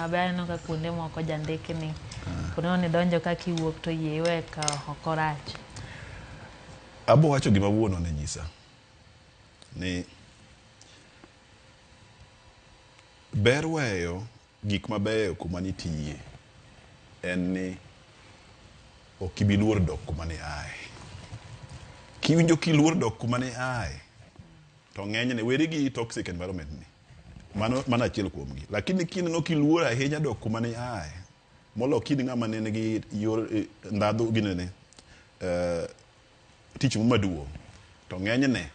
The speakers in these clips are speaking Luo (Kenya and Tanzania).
Ma be aneno ka kuonde moko jandikni. Kuonde ni donjo ka kiwuok to yie iwe ka ok orach. Abo wacho gima wuonwa ne nyisa ni ber weyo gik mabeyo kuma nitiye en ni ok ibi luor dok kuma ne aye. Kiwinjo kiluor dok kuma ne aye to ng'enyne weri gi toxic environment ni. Mano achiel kuomgi. Lakini kineno kiluor ahinya dok kuma ne aye molo kin ng'ama ne nigi yor ndhadhu ginene tich mo maduong' to ng'enyne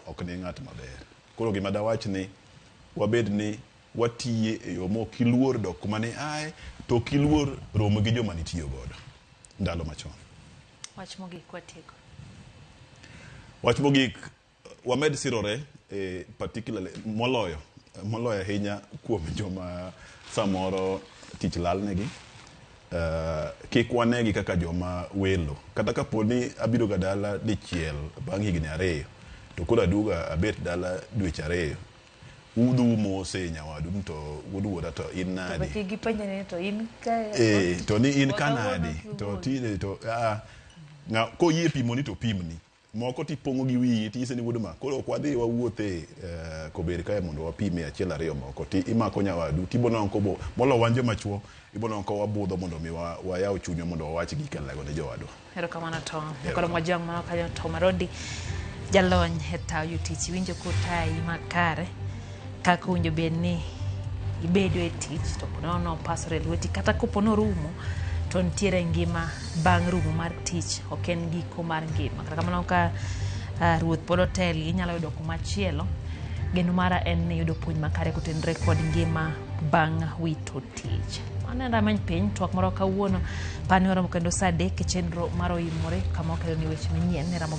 ok ni ng'at maber. Koro gima dawach ni wabed ni watiye e yo mok iluor dok kuma ne aye to ok iluor romo gi joma nitiyo godo ndalo machon. Wach mogik watieko. Wach mogik wamed sirore particularly moloyo ahinya kuom joma samoro tich lalnegi. Kik wanegi kaka joma welo. Kata kapo ni abiro ga dala dichiel bang' higni 2 to koro aduogo abet dala dweche 2 udhu mose nyawadu to wuod wuora to in nadi? To gipenje ni to in ka to ni in ka nadi? To tinde to koyie pimoni to pimni. Moko tipong'o gi wiyi tinyise ni wuod ma koro ok wadhi wawuothe Kober kae mondo wapime 1 2 moko ti imako nyawadu tibo nongo kobo molo wan joma chuo ibo nongo ko wabudho mondo mi wayaw chunywa mondo wawach gik alego ne jowadwa. Erokamano Tom. Koro mwajwang' mano kanyo Tom Arodi jalony e tayo jotich iwinjo kotayi makare kaka owinjo bed ni ibedo e tich to ponono opasore e lweti kata kopo norumo to nitiere ngima bang' rumo mar tich ok en giko mar ngima. Kata kamano ka ruoth pod oteli inyalo yudo kumachielo. Geno mara en ni yudo puonj makare kotenore kod ngima bang' wito tich. Mano en rameny piny twak moro kawuono pani waromo kendo saa 3 e chenro mar Oimore kama wakelo ni weche manyien ne ramo.